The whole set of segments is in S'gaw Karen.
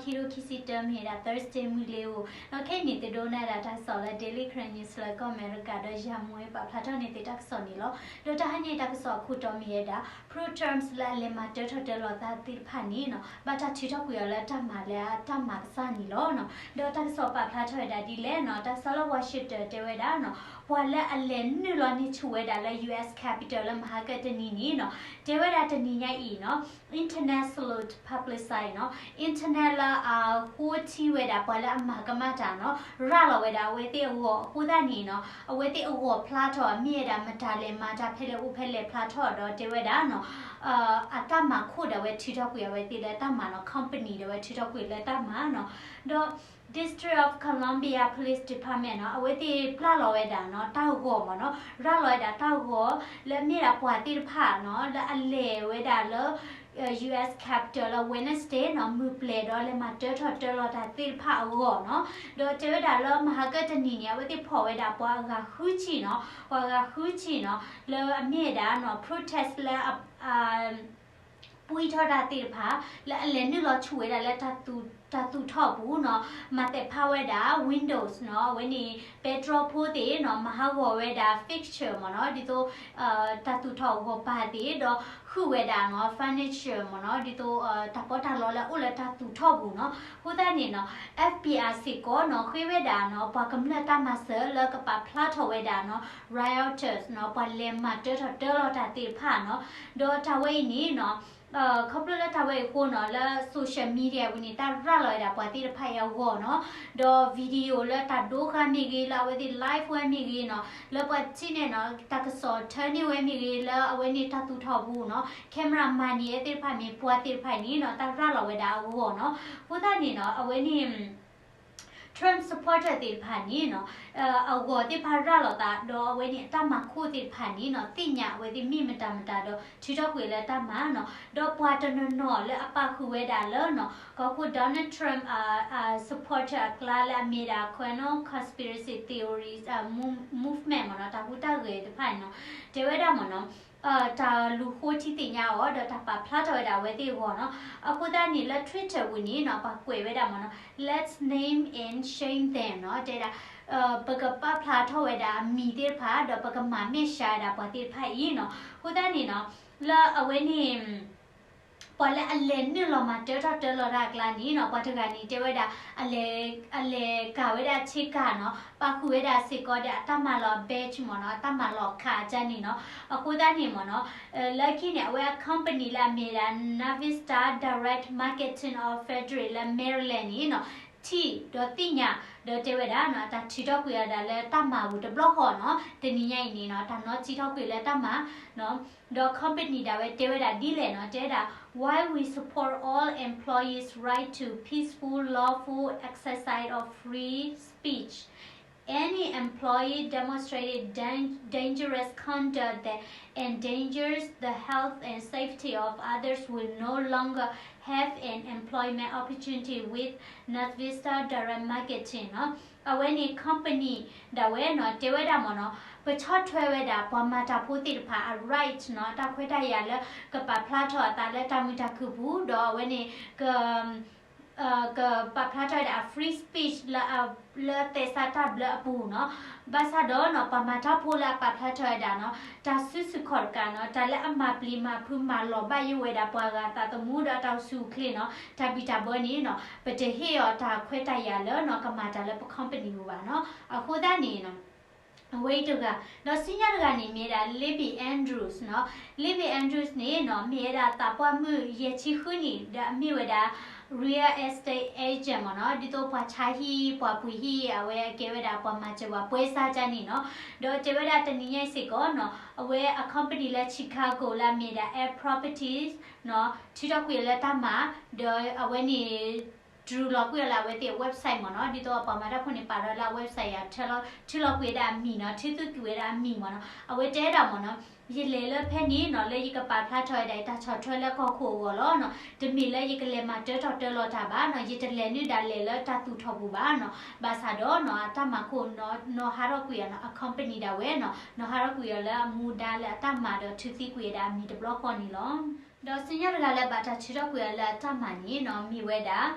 ခံကထိခံဆံတၢ မ့ၢ်ဝဲဒၣ် Thursday မုၢ်လ့ၤဧိၤ, ဒီးခဲအံၤန့ၣ် သုဒိကနၣ်ဝဲဒၣ်တၢ်ကစီၣ်လၢ Daily Karen News လၢကီၢ်အမဲရကၤ ဒီးယၤမူဝဲပာ်ဖျါထီၣ်န့ၢ်သုတၢ်ကစီၣ်န့ၣ်လီၤ. ဒီးတၢ်ဟါညါအံၤတၢ်ကစီၣ်အခိၣ်တီမ့ၢ်ဝဲဒၣ် pro-terms လၢအလဲၤမၤတၢထီၣ်တၢလီၤသးသ့ၣ်တဖၣ်န့ၣ်နီၤ ဘၣ်တၢ်ထုးထီၣ်ကွံာ်အီၤလၢတၢ်မၤလၢအတၢ်မၤကစၢ်န့ၣ်လီၤ. ဒီးတၢ်ကစီၣ်ပာ်ဖျါထီၣ်ဝဲဒၣ်ဒ်လဲၣ်နီၤ, တၢ်ကစီၣ်လၢ Washington တဲဝဲဒၣ်နီၤ, ပှၤလၢအလဲၤနုာ်လီၤန့ၢ်ဆူၣ်ဝဲဒၣ်လၢ U S Capitol လၢမဟါကတနံၤန့ၣ်နီၤ, တဲဝဲဒၣ်တနံၤညါအံၤနီၤ internet sleuth publicist နီၤ, internet လၢအဃိထံဝဲဒၣ်ပှၤလၢအမၤကမၣ်တၢ်နီၤ, ရၤလီၤဝဲဒၣ်အဝဲသ့ၣ်အဂီၢ်အဃိသတးန့ၣ်နီၤ, အဝဲသ့ၣ်အဂီၢ်ဖျါထီၣ် မ့ၢ်ဝဲဒၣ်မတၤလဲၣ်မၤတၢ်ဖဲလဲၣ်အိၣ်ဖဲလဲၣ်ဖျါထီၣ်ဒီး တဲဝဲဒၣ်နီၤ အတၢ်မၤခိၣ်ဒၣ်ဝဲထုးထီၣ်ကွံာ်အဝဲသ့ၣ်လၢတၢ်မၤနီၤ, company ဒၣ်ဝဲထုးထီၣ်ကွံာ်လၢတၢ်မၤနီၤ, ဒီး District of Columbia Police Department နီၤ, အဝဲသ့ၣ်ပျၢ်လီၤဝဲဒၣ်နီၤ တၢ်ဂီၤမ့ၢ်နီၤ, ရၤလီၤဝဲဒၣ်တၢ်ဂီၤ လၢအမ့ၢ်ဒၣ်ပှၤသ့ၣ်တဖၣ်နီၤ လၢအလဲၤဝဲဒၣ်လၢ U S Capitol လၢ Wednesday နီၤ မုၢ်ပျဲၤဒီးလဲၤမၤတၢထီၣ်တၢလီၤတၢ်သ့ၣ်တဖၣ်အဂီၢ်နီၤ, ဒီးတဲဝဲဒၣ်လၢမဟါကတနံၤန့ၣ် အဝဲသ့ၣ်ဖီၣ်ဝဲဒၣ်ပှၤအဂၤဃုဆံနီၤ, ပှၤအဂၤဃုဆံနီၤ လၢအမ့ၢ်ဝဲဒၣ်နီၤ protest လၢ ပှံထီၣ်တၢ်သ့ၣ်တဖၣ် လၢအလဲၤနုာ်လီၤဆူၣ်ဝဲဒၣ်လၢ တၢ်သူၣ်ထီၣ်ပူၤနီၤ, မၤသဲးဖးဝဲဒၣ် windows နီၤ, အဝဲန့ၣ် ပဲတြီဖိသ့ၣ်နီၤ, မၤဟးဂီၤဝဲဒၣ် fixture မ့ၢ်နီၤ, ဒ်သိး တၢ်သူၣ်ထီၣ်ဂီၤပၤသ့ၣ်, ဒီးဃုဝဲဒၣ်နီၤ furniture မ့ၢ်နီၤ, ဒ်သိး တၢ်ပီးတၢ်လီလၢအအိၣ်လၢတၢ်သူၣ်ထီၣ်ပူၤနီၤ. အဃိသတးန့ၣ်နီၤ F B I စ့ၢ်ကီးနီၤ ဃ့ဝဲဒၣ်နီၤ ပှၤကမျၢၢ်တၢ်မၤစၢၤလၢကပာ်ဖျါထီၣ်ဝဲဒၣ်နီၤ rioters နီၤ, ပှၤလဲၤမၤတၢထီၣ်တၢလီၤတၢ်သ့ၣ်တဖၣ်နီၤ. ဒီးတၢ်ဝဲအံၤန့ၣ်နီၤ ခီဖျိလၢတၢ်ဝဲအံၤအဃိနီၤ လၢ social media ဝံၤန့ၣ် တၢ်ရၤလီၤဝဲဒၣ်ပှၤသ့ၣ်တဖၣ်အံၤအဂီၢ်နီၤ, ဒီး video လၢတၢ်ဒိဃာ်မ့ၢ်ဂ့ၤ လၢအဝဲသ့ၣ် live ဝဲမ့ၢ်ဂ့ၤနီၤ, လၢပှၤထံၣ်န့ၢ်နီၤ တၢ်ကစီၣ်ထၢန့ၢ်ဝဲမ့ၢ်ဂ့ၤ လၢအဝဲန့ၣ်တၢ်သူၣ်ထီၣ်ပူၤနီၤ, camera မၤန့ၢ်ဝဲသ့ၣ်တဖၣ်မ့ၢ်ပှၤသ့ၣ်တဖၣ်အံၤန့ၣ်နီၤ တၢ်ရၤလီၤဝဲဒၣ်အဂီၢ်နီၤ. အဃိသတးန့ၣ်နီၤ အဝဲန့ၣ် Trump supporter သ့ၣ်တဖၣ်န့ၣ်နီၤ အဂီၢ်သ့ၣ်တဖၣ်ရၤလီၤသး ဒီးအဝဲန့ၣ်အတၢ်မၤခိၣ်သ့ၣ်တဖၣ်န့ၣ်နီၤ သ့ၣ်ညါအဝဲသ့ၣ်မ့ၢ်မတၤမတၤဒီး ထုးထီၣ်ကွံာ်လၢတၢ်မၤနီၤ, ဒီးပှၤတနီၤနီၤလၢအပာ်ဃုာ်ဝဲဒၣ်လၢနီၤ ကီၢ်ခိၣ် Donald Trump အ supporter အကျါလၢအမ့ၢ်ဒၣ် criminal conspiracy theories movement မ့ၢ်နီၤ တၢ်ဟူးတၢ်ဂဲၤသ့ၣ်တဖၣ်န့ၣ်နီၤ တဲဝဲဒၣ်မ့ၢ်နီၤ တၢ်လူၤဃိထံသ့ၣ်ညါအီၤ ဒီးတၢ်ပာ်ဖျါထီၣ်ဝဲဒၣ်အဝဲသ့ၣ်အဂီၢ်နီၤ. အဃိသတးန့ၣ် လၢ Twitter ပူၤန့ၣ်နီၤ ပှၤကွဲးဝဲဒၣ်မ့ၢ်နီၤ Let's name and shame them နီၤ တဲဒၣ် ပကပာ်ဖျါထီၣ်ဝဲဒၣ်အမံၤသ့ၣ်တဖၣ် ဒီးပကမၤမဲာ်ဆှးဝဲဒၣ်ပှၤသ့ၣ်တဖၣ်အံၤနီၤ. အဃိသတးန့ၣ်နီၤ လၢအဝဲန့ၣ် ပှၤလၢအလဲၤနုာ်လီၤမၤတၢထီၣ်တၢလီၤတၢ်အကျါန့ၣ်နီၤ ပှၤတဂၤန့ၣ်တဲဝဲဒၣ် အလဲၤကၤဝဲဒၣ်ဆ့ကၤနီၤ ပာ်ဃုာ်ဝဲဒၣ်စ့ၢ်ကီးဒီးအတၢ်မၤလီၤ badge မ့ၢ်နီၤ အတၢ်မၤလီၤခးအကျါန့ၣ်နီၤ. အဃိသတးန့ၣ်မ့ၢ်နီၤ လၢခံန့ၣ် အဝဲအ company လၢအမ့ၢ်ဒၣ် Navistar Direct Marketing of Frederick လၢ Maryland န့ၣ်နီၤ ထံၣ်ဒီးသ့ၣ်ညါ ဒီးတဲဝဲဒၣ်နီၤ တၢ်ထုးထီၣ်ကွံာ်အီၤဒၣ်လၢတၢ်မၤပူၤတဘျီဃီနီၤ တနံၤညါအံၤန့ၣ်နီၤ တၢ်နီၣ်ထံထီၣ်ကွံာ်လၢတၢ်မၤနီၤ ဒီး company ဒၣ်ဝဲတဲဝဲဒၣ်ဒ်လဲၣ်နီၤ တဲဝဲဒၣ် while we support all employees' right to peaceful, lawful exercise of free speech, any employee demonstrating dan- dangerous conduct that endangers the health and safety of others will no longer have an employment opportunity with Navistar Direct Marketing နီၤ. အဝဲန့ၣ် company ဒၣ်ဝဲနီၤ တဲဝဲဒၣ်မ့ၢ်နီၤ ပဆီၣ်ထွဲဝဲဒၣ် ပှၤမၤတၢ်ဖိသ့ၣ်တဖၣ်အ right နီၤ တၢ်ခွဲးတၢ်ယာ်လၢ ကပာ်ဖျါထီၣ်အသးလၢတၢ်မုာ်တၢ်ခုၣ်ပူၤ ဒီးအဝဲန့ၣ် က ကပာ်ဖျါထီၣ်ဝဲဒၣ်အ free speech လၢ လၢသဲစးတၢ်ဘျၢအပူၤနီၤ. ဘၣ်ဆၣ်ဒီးနီၤ ပှၤမၤတၢ်ဖိလၢအပာ်ဖျါထီၣ်ဝဲဒၣ်နီၤ တၢ်စုဆူၣ်ခီၣ်တကးနီၤ တၢ်လၢအမၤပျံၤမၤဖုးမၤလီၤဘၣ်ယိၣ်ဝဲဒၣ်ပှၤဂၤအသးသမူဒီးအတၢ်အိၣ်ဆူၣ်အိၣ်ချ့နီၤ တၢ်ဘံၣ်တၢ်ဘၢန့ၣ်နီၤ ပတဟ့ၣ်အီၤတၢ်ခွဲးတၢ်ယာ်လၢနီၤ ကမၤတၢ်လၢပ company ပူၤဘၣ်နီၤ. အဃိသတးန့ၣ်နီၤ အဝဲအံၤတဂၤ ဒီးဆူညါတဂၤန့ၣ်မ့ၢ်ဒၣ် Libby Andrews နီၤ. Libby Andrews န့ၣ်နီၤ မ့ၢ်ဝဲဒၣ်သးပှၢ်မုၣ်ယဲၢ်ဆံဃုနံၣ် ဒီးအမ့ၢ်ဝဲဒၣ် real estate agent မ့ၢ်နီၤ ဒ်သိးပှၤဆါဟံၣ် ပှၤပှ့ၤဟံၣ် အဝဲအကဲဝဲဒၣ်ပှၤမၤစၢၤပှၤပှဲၤစါကၢန့ၣ်နီၤ. ဒီးတဲဝဲဒၣ်တနံၤညါအံၤစ့ၢ်ကီးနီၤ အဝဲအ company လၢ Chicago လၢအမ့ၢ်ဒၣ် Air Properties နီၤ ထုးထီၣ်ကွံာ်လၢတၢ်မၤ ဒီးအဝဲန့ၣ် ထုးလီၤကွံာ်အီၤလၢအဝဲသ့ၣ်အ website မ့ၢ်နီၤ ဒ်သိးအပှၤမၤတၢ်ဖိန့ၣ် ပာ်ထီၣ်လၢအ website ယၤ ထုးလီၤကွံာ်ဝဲဒၣ်အမံၤနီၤ ထုးသူကွံာ်ဝဲဒၣ်အမံၤမ့ၢ်နီၤ အဝဲတဲဒၣ်မ့ၢ်နီၤ ယလဲၤလၢဖဲန့ၣ်နီၤ လၢယကပာ်ဖျါထီၣ်ဝဲဒၣ်ယတၢ်ဆီၣ်ထွဲလၢကီၢ်ခိၣ်အဂီၢ်လီၤနီၤ တမ့ၢ်လၢယကလဲၤမၤတၢထီၣ်တၢလီၤတၢ်ဘၣ်နီၤ ယတလဲၤနုာ်ဒၣ်လဲာ်လၢတၢ်သူၣ်ထီၣ်ပူၤဘၣ်နီၤ ဘၣ်ဆၣ်ဒီးနီၤ အတၢ်မၤခိၣ်နီၤ နီၤဟးထီၣ်ကွံာ်အီၤနီၤ အ company ဒၣ်ဝဲနီၤ နီၤဟးထီၣ်ကွံာ်အီၤလၢအမူဒါလၢအတၢ်မၤဒီးထုးသံကွံာ်ဝဲဒၣ်အမံၤတဘျီဃီန့ၣ်လီၤ. ဒီးဆူညါတဂၤလၢဘၣ်တၢ်ထုးထီၣ်ကွံာ်အီၤလၢအတၢ်မၤန့ၣ်နီၤ မ့ၢ်ဝဲဒၣ်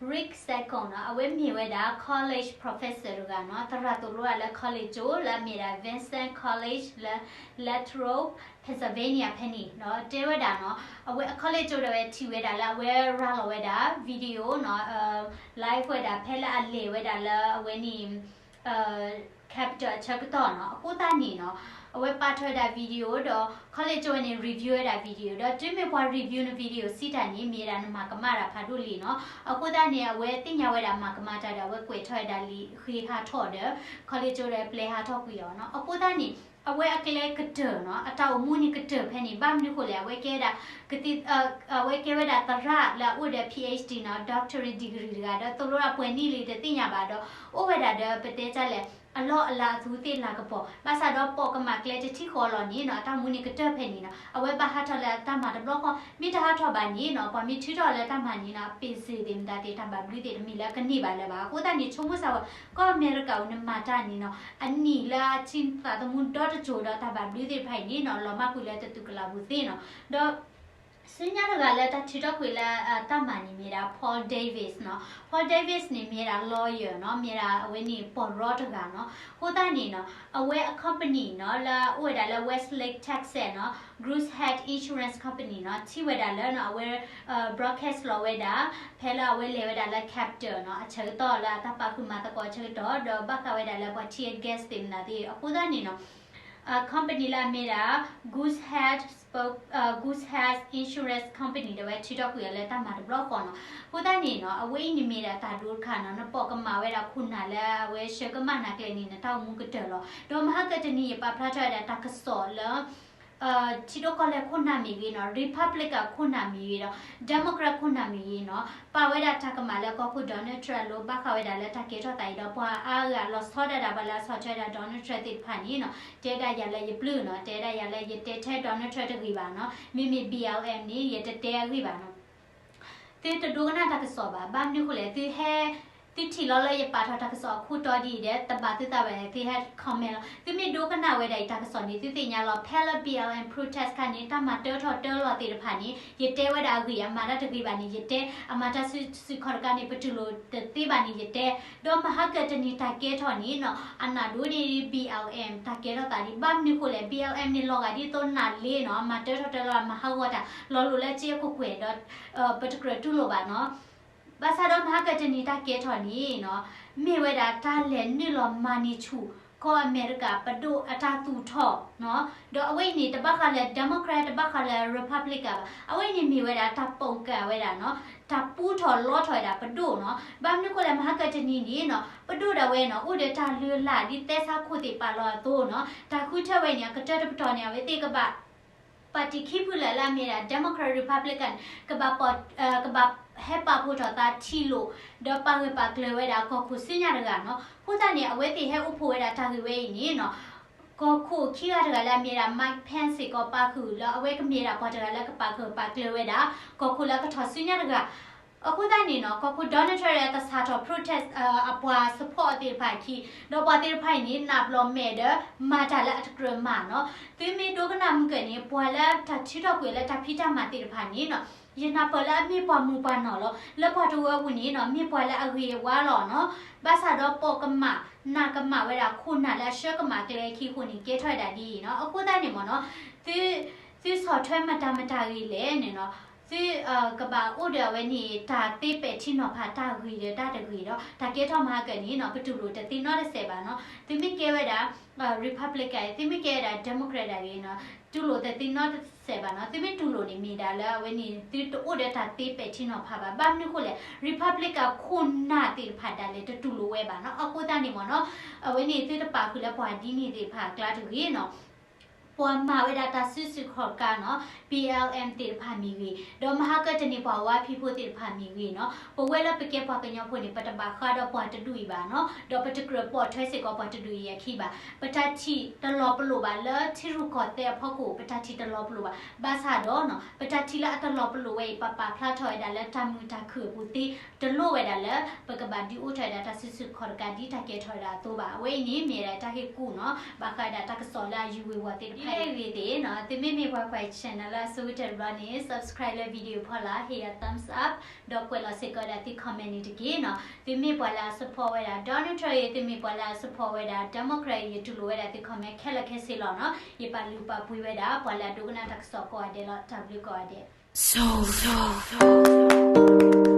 Rick Sackett နီၤ အဝဲမ့ၢ်ဝဲဒၣ် college professor တဂၤနီၤ သရၣ်သိၣ်လိတၢ်လၢ college ကၠိလၢအမ့ၢ်ဒၣ် Vincent College လၢ Latrobe Pennsylvania ဖဲန့ၣ်နီၤ တဲဝဲဒၣ်နီၤ အဝဲအ college ကၠိဒီးဝဲထံၣ်ဝဲဒၣ်လၢအဝဲရၤလီၤဝဲဒၣ် video နီၤ live ဝဲဒၣ်ဖဲလၢအလဲၤဝဲဒၣ်လၢအဝဲန့ၣ် Capitol အဆၢကတီၢ်နီၤ အဃိသတးန့ၣ်နီၤ အဝဲပာ်ထီၣ်ဝဲဒၣ် video ဒီး college ကၠိဝဲန့ၣ် review ဝဲဒၣ် video ဒီးတုၤမ့ၢ်ပှၤ review န video စံးတၢ်န့ၣ် မ့ၢ်ဝဲဒၣ်နမၤကမၣ်တၢ်ဖးဒိၣ်လံနီၤ အဃိသတးန့ၣ် အဝဲသ့ၣ်ညါဝဲဒၣ်မၤကမၣ်တၢ်ဒီး အဝဲကွဲးထီၣ်ဝဲဒၣ်လံာ်ဃ့ဟးထီၣ်ဒီး college ကၠိဒီးပျဲဟးထီၣ်ကွံာ်အီၤနီၤ အဃိသတးန့ၣ် အဝဲအကျဲကတၢၢ်နီၤ အတၢ်အိၣ်မူန့ၣ်ကတၢၢ်ဖဲန့ၣ် ဘၣ်မနုၤဃိလဲၣ် အဝဲကဲဝဲဒၣ် ကသံ အဝဲကဲဝဲဒၣ်သရၣ်လၢအအိၣ်ဒီး PhD နီၤ doctorate degree တဂၤဒီး သိၣ်လိတၢ်ပှဲၤနံၣ်လံတသ့ၣ်ညါဘၣ်ဒီး အိၣ်ဝဲဒၣ်ဒီးပတဲတၢ်လဲၣ် အလီၢ်အလၤအသူးသ့ၣ်လၤကပီၤ ဘၣ်ဆၣ်ဒီးပိာ်ကမၣ်ကျဲတထံၣ်ဃီလီၤန့ၣ်နီၤ အတၢ်မူန့ၣ်ကတၢၢ်ဖဲန့ၣ်နီၤ အဝဲဘၣ်ဟးထီၣ်လၢအတၢ်မၤတဘျီဃီ မ့ၢ်တဟးထီၣ်ဘၣ်န့ၣ်နီၤ ပှၤမ့ၢ်ထုးထီၣ်လၢတၢ်မၤန့ၣ်နီၤ အပ့ၤစ့ၤသ့ၣ်မတၤသ့ၣ် တၢ်ဘၣ်ဘျုးသ့ၣ်တမ့ၢ်လၢကန့ၢ်ဘၣ်လၢၤဘၣ် အဃိသတးန့ၣ် ဆိကမိၣ်စၢ်ဝဲ ကီၢ်အမဲရကၤအိၣ်နမၤတၢ်န့ၣ်နီၤ အနံၣ်လၢအဆံသးသမူဒီတစိၤဒီးတၢ်ဘၣ်ဘျုးသ့ၣ်တဖၣ်အံၤန့ၣ်နီၤ လီၤမၢ်ကွံာ်လၢတတုၤကလးပူၤသ့နီၤ ဒီး ဆူညါတဂၤလၢတၢ်ထုးထီၣ်ကွံာ်လၢတၢ်မၤန့ၣ်မ့ၢ်ဒၣ် Paul Davis နီၤ Paul Davis န့ၣ်မ့ၢ်ဒၣ် lawyer နီၤ မ့ၢ်ဒၣ်အဝဲန့ၣ်ပီၢ်ရီတဂၤနီၤ အဃိသတးန့ၣ်နီၤ အဝဲအ company နီၤ လၢအအိၣ်ဝဲဒၣ်လၢ Westlake Texas နီၤ Goosehead Insurance Company နီၤ ထံၣ်ဝဲဒၣ်လၢနီၤ အဝဲ broadcast လီၤဝဲဒၣ် ဖဲလၢအဝဲလဲၤဝဲဒၣ်လၢ Capitol နီၤ အဆၢကတီၢ်လၢအတၢ်ပာ်ဃုာ်မၤသကိးအဆၢကတီၢ် ဒီးဘၣ်ဃးဝဲဒၣ်လၢပှၤ tear gas သ့ၣ်မနၤသ့ၣ် အဃိသတးန့ၣ်နီၤ company လၢအမ့ၢ်ဒၣ် Goosehead Goosehead Insurance Company ဒီးဝဲထုးထီၣ်ကွံာ်အီၤလၢတၢ်မၤတဘျီဃီနီၤ အဃိသတးန့ၣ်နီၤ အဝဲအံၤန့ၣ်မ့ၢ်ဒၣ်တၢ်ဒိတခါနီၤ နပိာ်ကမၣ်ဝဲဒၣ်ခိၣ်နၢ်လၢအဝဲဆှၢကမၣ်နၤကျဲန့ၣ် နတၢ်အိၣ်မူကတၢၢ်လီၤ ဒီးမဟါကတနံၤယပာ်ဖျါထီၣ်ဝဲဒၣ်တၢ်ကစီၣ်လၢ ထံဒိၣ်ကီၢ်လဲၢ်ခိၣ်နၢ်မ့ၢ်ဂ့ၤနီၤ Republican ခိၣ်နၢ်မ့ၢ်ဂ့ၤဒီး Democrat ခိၣ်နၢ်မ့ၢ်ဂ့ၤနီၤ ပာ်ဝဲဒၣ်တၢ်ကမၣ်လၢကီၢ်ခိၣ် Donald Trump အလိၤ ဘၣ်ဃးဝဲဒၣ်လၢတၢ်ကဲထီၣ်သးအံၤဒီး ပှၤအါဂၤလီၤဆီဒၣ်တၢ် ပှၤလၢအဆီၣ်ထွဲဒၣ် Donald Trump သ့ၣ်တဖၣ်န့ၣ်နီၤ တဲဒၣ်ယၤလၢယပျုၢ်နီၤ တဲဒၣ်ယၤလၢယတဲထဲ Donald Trump တဂ့ၤဘၣ်နီၤ မ့မ့ၢ် B L M န့ၣ် ယတတဲအဂ့ၢ်ဘၣ်နီၤ သုတဒိကနၣ်တၢ်ကစီၣ်ဘၣ် ဘၣ်မနုၤဃိလဲၣ် သုဟဲ သုထံၣ်လီၤလၢယပာ်ထီၣ်တၢ်ကစီၣ်အခိၣ်တီဒ်အံၤဒီး တဘၣ်သုသးဘၣ်န့ၣ် သုဟဲ comment လီၤ သုမ့ၢ်ဒိကနၣ်ဝဲဒၣ်အံၤတၢ်ကစီၣ်န့ၣ် သုသ့ၣ်ညါလီၤ ဖဲလၢ B L M protest ခါန့ၣ် တၢ်မၤတၢထီၣ်တၢလီၤသ့ၣ်တဖၣ်န့ၣ် ယတဲဝဲဒၣ်အဂ့ၢ် အမၤတၢ်တဂ့ၤဘၣ်န့ၣ် ယတဲ အမၤတၢ်စုဆူၣ်ခီၣ်တကါန့ၣ် ပတူၢ်လိာ်တသ့ဘၣ်န့ၣ် ယတဲ ဒီးမဟါကတနံၤတၢ်ကဲထီၣ်န့ၣ်နီၤ အနၢ်ဒိၣ်န့ၢ် B L M တၢ်ကဲထီၣ်သးဒ် ဘၣ်မနုၤဃိလဲၣ် B L M န့ၣ် လီၤဂာ်ဒ်သိးနၢ်လ့နီၤ မၤတၢထီၣ်တၢလီၤ မၤဟးဂီၤတၢ် လီၤလိာ်လၢက့အခိၣ်ကွဲၢ်ဒီး ပတကြၢးတူၢ်လိာ်ဘၣ်နီၤ ဘၣ်ဆၣ်ဒီးမဟါကတနံၤတၢ်ကဲထီၣ်န့ၣ်နီၤ မ့ၢ်ဝဲဒၣ်တၢ်လဲၤနုာ်လီၤမၤန့ၢ်ဆူၣ် ကီၢ်အမဲရကၤပဒိၣ်အတၢ်သူၣ်ထီၣ်နီၤ ဒီးအဝဲအံၤန့ၣ် တဘၣ်ဃးလၢ Democrat တဘၣ်ဃးလၢ Republican ဘၣ် အဝဲအံၤန့ၣ်မ့ၢ်ဝဲဒၣ်တၢ်ပိာ်ကါဝဲဒၣ်နီၤ တၢ်ပူထီၣ်လီထီၣ်ဝဲဒၣ်ပဒိၣ်နီၤ ဘၣ်မနုၤဃိလဲၣ် မဟါကတနံၤန့ၣ်နီၤ ပဒိၣ်ဒၣ်ဝဲနီၤ အိၣ်ဒီးတၢ်လုၢ်အလၢ်ဒ်သဲစးခိၣ်သ့ၣ်ပာ်လီၤအသိးနီၤ တၢ်ဃုထၢဝဲန့ၣ် အကတၢၢ်တပတီၢ်န့ၣ် အဝဲသ့ၣ်ကဘၣ် ပၣ်တံၣ်ခံဖုလၢ်လၢအမ့ၢ်ဒၣ် Democrat Republican ကဘၣ်ပာ် ကဘၣ်ဟဲပာ်ဖှိၣ်ထီၣ်သးထံၣ်လိာ် ဒီးပာ်ဂၢၢ်ပာ်ကျၢၤဝဲဒၣ်ကီၢ်ခိၣ်ဆူညါတဂၤနီၤ အဃိသတးန့ၣ် အဝဲသ့ၣ်ဟဲအိၣ်ဖှိၣ်ဝဲဒၣ်တၢ်ဂ့ၢ်ဝဲအံၤန့ၣ်နီၤ ကီၢ်ခိၣ်ခံဂၤတဂၤလၢအမ့ၢ်ဒၣ် Mike Pence စ့ၢ်ကီးပာ်ဃုာ်လၢအဝဲကမ့ၢ်ဒၣ်ပှၤတဂၤလၢကပာ်ဂၢၢ်ပာ်ကျၢၤဝဲဒၣ် ကီၢ်ခိၣ်လၢကထီၣ်ဆူညါတဂၤ အဃိသတးန့ၣ်နီၤ ကီၢ်ခိၣ် Donald Trump ဒီးတၢ်စးထီၣ် protest အပှၤ support သ့ၣ်တဖၣ်အခံ ဒီးပှၤသ့ၣ်တဖၣ်အံၤန့ၣ် နၢ်ပျီၢ်မဲာ်ဒီး မၤတၢ်လၢအတကြၢးမၤနီၤ သုမ့ၢ်ဒိကနၣ်မုၢ်ကၢၢ်န့ၣ် ပှၤလၢတၢ်ထုးထီၣ်ကွံာ်လၢတၢ်ဖံးတၢ်မၤသ့ၣ်တဖၣ်န့ၣ်နီၤ ယနၢ်ပၢၢ်လၢအမ့ၢ်ပှၤမုၢ်ပှၤနီၢ်လီၤ လၢပှၤတဝၢပူၤန့ၣ်နီၤ မ့ၢ်ပှၤလၢအဂ့ၤအဝါလီၤနီၤ ဘၣ်ဆၣ်ဒီးပိာ်ကမၣ် နၢ်ကမၣ်ဝဲဒၣ်ခိၣ်နၢ်လၢအဆှၢကမၣ်ကျဲအခံအဃိန့ၣ် ကဲထီၣ်ဝဲဒၣ်ဒ်အံၤနီၤ အဃိသတးန့ၣ်မ့ၢ်နီၤ သု သုဆီၣ်ထွဲမတၤမတၤဂ့ၤလဲၣ်န့ၣ်နီၤ သု ကဘၣ်အိၣ်ဒီးအဝဲန့ၣ် တၢ်သ့ပဲာ်ထံနီၤဖးတၢ်ဂ့ၤဒီးတၢ်တဂ့ၤဒီး တၢ်ကဲထီၣ်မဟါကၢ်န့ၣ်နီၤ ပတူၢ်လိာ်တသ့နီတစဲးဘၣ်နီၤ သုမ့ၢ်ကဲဝဲဒၣ် Republican သုမ့ၢ်ကဲဝဲဒၣ် Democrat ဒၣ်ဂ့ၤနီၤ တူၢ်လိာ်တသ့နီတစဲးဘၣ်နီၤ သုမ့ၢ်တူၢ်လိာ်န့ၣ်မ့ၢ်ဒၣ်လၢအဝဲန့ၣ် သုတအိၣ်ဒီးတၢ်သ့ပဲာ်ထံနီၤဖးဘၣ် ဘၣ်မနုၤအဃိလဲၣ် Republican ခိၣ်နၢ်သ့ၣ်တဖၣ်ဒၣ်လဲာ်တတူၢ်လိာ်ဝဲဘၣ်နီၤ အဃိသတးန့ၣ်မ့ၢ်နီၤ အဝဲန့ၣ်သုတပာ်ဃုာ်လၢပှၤဒ်န့ၣ်သ့ၣ်တဖၣ်အကျါတဂ့ၤနီၤ ပှၤမၤဝဲဒၣ်တၢ်စုဆူၣ်ခီၣ်ကါနီၤ B L M သ့ၣ်တဖၣ်မ့ၢ်ဂ့ၤ ဒီးမဟါကၢ်တနံၤပှၤဝါဖံးဖိသ့ၣ်တဖၣ်မ့ၢ်ဂ့ၤနီၤ ပဝဲလၢပကဲပှၤကညီဖိန့ၣ် ပတဘၣ်ဃးဒီးပှၤတဒူၣ်အံၤဘၣ်နီၤ ဒီးပတကြၢးပိာ်ထွဲစ့ၢ်ကီးပှၤတဒူၣ်အံၤအခံဘၣ် ပတၢ်ထံၣ်တလီၤပလိာ်ဘၣ်လၢထံရူၢ်ကီၢ်သဲးအဖီခိၣ် ပတၢ်ထံၣ်တလီၤပလိာ်ဘၣ် ဘၣ်ဆၣ်ဒီးနီၤ ပတၢ်ထံၣ်လၢအတလီၤပလိာ်ဝဲအံၤ ပပာ်ဖျါထီၣ်ဝဲဒၣ်လၢတၢ်မုာ်တၢ်ခုၣ်အပူၤသ့ တလိၣ်ဝဲဒၣ်လၢ ပကဘၣ်ဒုးအိၣ်ထီၣ်ဝဲဒၣ်တၢ်စုဆူၣ်ခီၣ်တကးဒ်တၢ်ကဲထီၣ်ဝဲဒၣ်အသိးဘၣ် အဝဲအံၤန့ၣ်မ့ၢ်ဝဲဒၣ်တၢ်ဟ့ၣ်ကူၣ်နီၤ ဘၣ်ဃးဝဲဒၣ်တၢ်ကစီၣ်လၢအယူၤဝ့ၤဝီၤသ့ၣ်တဖၣ် ဒ်လဲၣ်ဂ့ၤသ့ၣ်နီၤ သုမ့မ့ၢ်ပှၤကွၢ် channel လၢအဆိကတၢၢ်တဘျီန့ၣ် subscribe လၢ video ဖီလာ် ဟ့ၣ်ယၤ thumbs up ဒီးကွဲးလီၤစ့ၢ်ကီးဝဲဒၣ်သု comment န့ၣ်တက့ၢ်နီၤ. သုမ့ၢ်ပှၤလၢအ support ဝဲဒၣ် Donald Trump အံၤ သုမ့ၢ်ပှၤလၢအ support ဝဲဒၣ် Democrat အံၤ ယတူၢ်လိာ်ဝဲဒၣ်သု comment ခဲလၢာ်ခဲဆ့လီၤနီၤ. ယပာ်လုၢ်ပာ်ပှ့ၤဝဲဒၣ် ပှၤလၢအဒိကနၣ်တၢ်ကစီၣ်ကိးဂၤဒဲးလီၤ. တၢ်ဘျုးကိးဂၤဒဲး.